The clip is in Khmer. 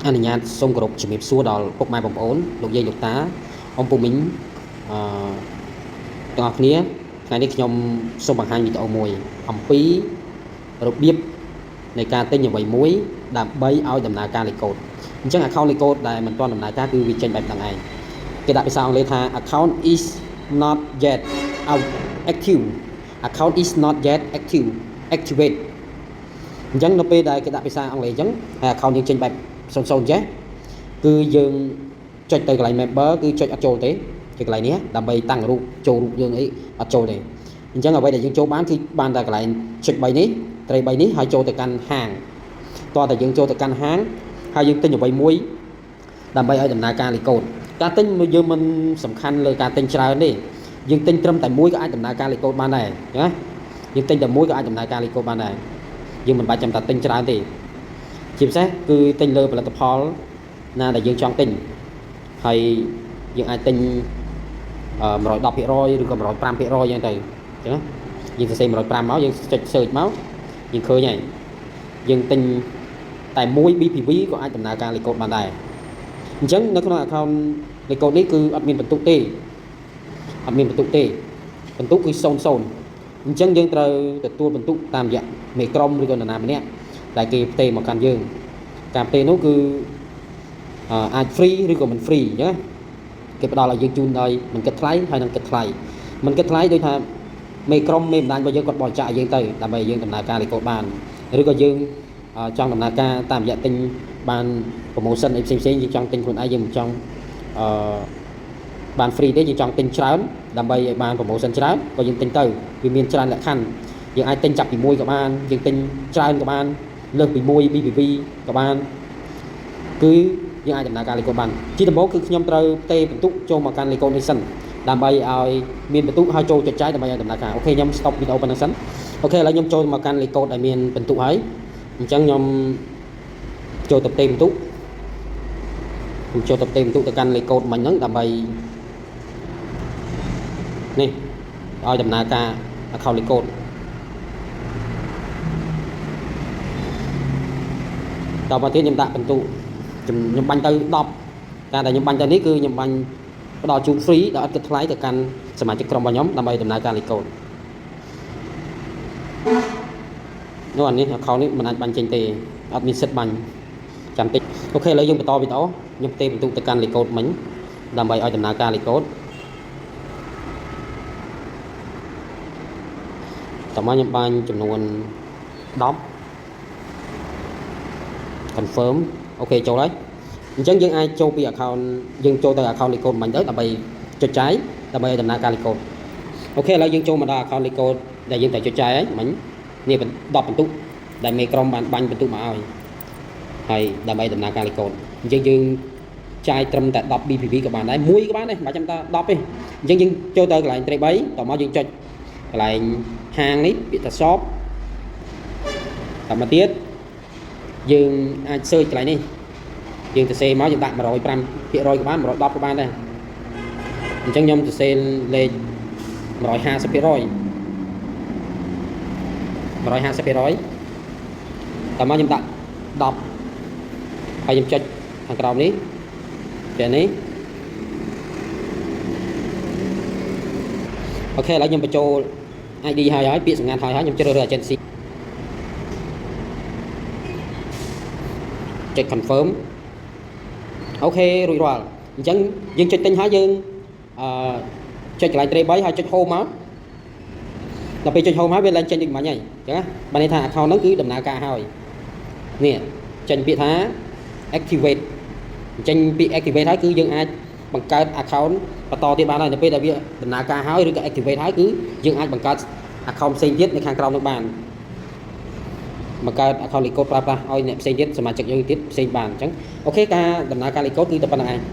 អនុញ្ញាតសូមគោរពជំរាបសួរដល់ពុកម៉ែបងប្អូនលោកយាយលោកតាអ៊ំពូមីងអឺទាំងអស់គ្នាថ្ងៃនេះខ្ញុំសូមបង្ហាញវីដេអូមួយអំពីរបៀបនៃការទិញអ្វីមួយដើម្បីឲ្យដំណើរការលេខកូដអញ្ចឹង account លេខកូដដែលមិនទាន់ដំណើរការគឺវាចេញបែបហ្នឹងឯងគេដាក់ភាសាអង់គ្លេសថា account is not yet out active, account is not yet active, activate. អញ្ចឹងនៅពេលដែលគេដាក់ភាសាអង់គ្លេសអញ្ចឹងហើយ account យើងចេញបែប00ចេះគឺយើងចុចទៅកន្លែង member គឺចុចអត់ចូលទេគឺកន្លែងនេះដើម្បីតាំងរូបចូលរូបយើងអីអត់ចូលទេអញ្ចឹងអ្វីដែលយើងចូលបានគឺបានតែកន្លែងចុច3នេះត្រី3នេះហើយចូលទៅកាន់ហាងតោះតែយើងចូលទៅកាន់ហាងហើយយើងទិញអ្វីមួយដើម្បីឲ្យដំណើរការលេខកូដការទិញយើងមិនសំខាន់លើការទិញច្រើនទេយើងទិញត្រឹមតែមួយក៏អាចដំណើរការលេខកូដបានដែរណាយើងទិញតែមួយក៏អាចដំណើរការលេខកូដបានដែរយើងមិនបាច់ចាំតែទិញច្រើនទេជាពិសេសគឺទិញលើផលិតផលណាដែលយើងចង់ទិញហើយយើងអាចទិញ110%ឬក៏105%អញ្ចឹងទៅអញ្ចឹងយើងសរសេរ105មកយើងចុច search មកយើងឃើញហើយយើងទិញតែមួយ BPV ក៏អាចដំណើរការលេខកូដបានដែរអញ្ចឹងនៅក្នុង account លេខកូដនេះគឺអត់មានបន្ទុកទេអត់មានបន្ទុកទេបន្ទុកគឺ00អញ្ចឹងយើងត្រូវទទួលបន្ទុកតាមរយៈមេក្រុមឬក៏នរណាម្នាក់ដែលគេផ្ទេរមកកាន់យើងការផ្ទេរនោះគឺអាច free ឬក៏មិន free អញ្ចឹងគេផ្ដល់ឲ្យយើងជូនដោយមិនគិតថ្លៃហើយនឹងគិតថ្លៃមិនគិតថ្លៃដូចថាមេក្រុមមេបណ្ដាញរបស់យើងគាត់បរិច្ចាគឲ្យយើងទៅដើម្បីឲ្យយើងដំណើរការលេខកូដបានឬក៏យើងចង់ដំណើរការតាមរយៈទិញបាន promotion អីផ្សេងផ្សេងយើងចង់ទិញខ្លួនឯងយើងមិនចង់អឺបាន free ទេយើងចង់ទិញច្រើនដើម្បីឲ្យបាន promotion ច្រើនក៏យើងទិញទៅវាមានច្រើនលក្ខខណ្ឌយើងអាចទិញចាប់ពី1ក៏បានយើងទិញច្រើនក៏បានលើសពី1 BPV ក៏បានគឺយើងអាចដំណើរការលេខកូដបានជាដំបូងគឺខ្ញុំត្រូវផ្ទេរបន្ទុកចូលមកកាន់លេខកូដនេះសិនដើម្បីឲ្យមានបន្ទុកហើយចូលចុចចាយដើម្បីឲ្យដំណើរការ OK ខ្ញុំ stop វីដេអូប៉ុណ្្នឹងសិន OK ឥឡូវខ្ញុំចូលមកកាន់លេខកូដដែលមានបន្ទុកហើយអញ្ចឹងខ្ញុំចូលទៅផ្ទេរបន្ទុកខ្ញុំចូលទៅផ្ទេរបន្ទុកទៅកាន់លេខកូដមិញហ្នឹងដើម្បីនេះឲ្យដំណើរការ account លេខកូដតទៅទៀតខ្ញុំដាក់បន្ទុកខ្ញុំបាញ់ទៅ10ការដែលខ្ញុំបាញ់ទៅនេះគឺខ្ញុំបាញ់ផ្ដល់ជូន free ដោយអត់គិតថ្លៃទៅកាន់សមាជិកក្រុមរបស់ខ្ញុំដើម្បីដំណើរការលេខកូដនោះអានេះ account នេះមិនអាចបាញ់ចេញទេអត់មានសិទ្ធបាញ់ចាំតិច OK ឥឡូវយើងបន្តវីដេអូខ្ញុំផ្ទេរបន្ទុកទៅកាន់លេខកូដមិញដើម្បីឲ្យដំណើរការលេខកូដតោះមកខ្ញុំបាញ់ចំនួន10 confirm. OK ចូលហើយអញ្ចឹងយើងអាចចូលពី account យើងចូលទៅ account លេខកូដមិញទៅដើម្បីចុចចាយដើម្បីឲ្យដំណើរការលេខកូដ OK ឥឡូវយើងចូលមកដល់ account លេខកូដដែលយើងត្រូវចុចចាយហើយមិញនេះ10បន្ទុកដែលមេក្រុមបានបាញ់បន្ទុកមកឲ្យហើយដើម្បីដំណើរការលេខកូដអញ្ចឹងយើងចាយត្រឹមតែ10 BPV ក៏បានដែរមួយក៏បានដែរមិនបាច់ចាំតែ10ទេអញ្ចឹងយើងចូលទៅកន្លែងត្រី3តមកយើងចុចកន្លែងហាងនេះពាក្យថា shop តមកទៀតយើងអាច search កន្លែងនេះយើងទៅសេមកយើងដាក់105%ក៏បាន110ក៏បានដែរអញ្ចឹងខ្ញុំទៅសេលេខ150% 150%តមកខ្ញុំដាក់10ហើយខ្ញុំចុចខាងក្រោមនេះចេះនេះ OK ឥឡូវខ្ញុំបញ្ចូល ID ហើយហើយពាក្យសម្ងាត់ហើយហើយខ្ញុំជ្រើសរើស agency ចុច confirm. OK រួចរាល់អញ្ចឹងយើងចុចទិញហើយយើងអឺចុចកន្លែងត្រី3ហើយចុច home មកដល់ពេលចុច home ហើយវាឡើងចេញដូចមិញហើយអញ្ចឹងណាបានន័យថា account ហ្នឹងគឺដំណើរការហើយនេះចេញពាក្យថា activate ចេញពាក្យ activate ហើយគឺយើងអាចបង្កើត account បន្តទៀតបានហើយនៅពេលដែលវាដំណើរការហើយឬក៏ activate ហើយគឺយើងអាចបង្កើត account ផ្សេងទៀតនៅខាងក្រោមនោះបានបង្កើត account លេខកូដប្រើប្រាស់ឲ្យអ្នកផ្សេងទៀតសមាជិកយើងទៀតផ្សេងបានអញ្ចឹង OK ការដំណើរការលេខកូដគឺតែប៉ុណ្្នឹងឯង។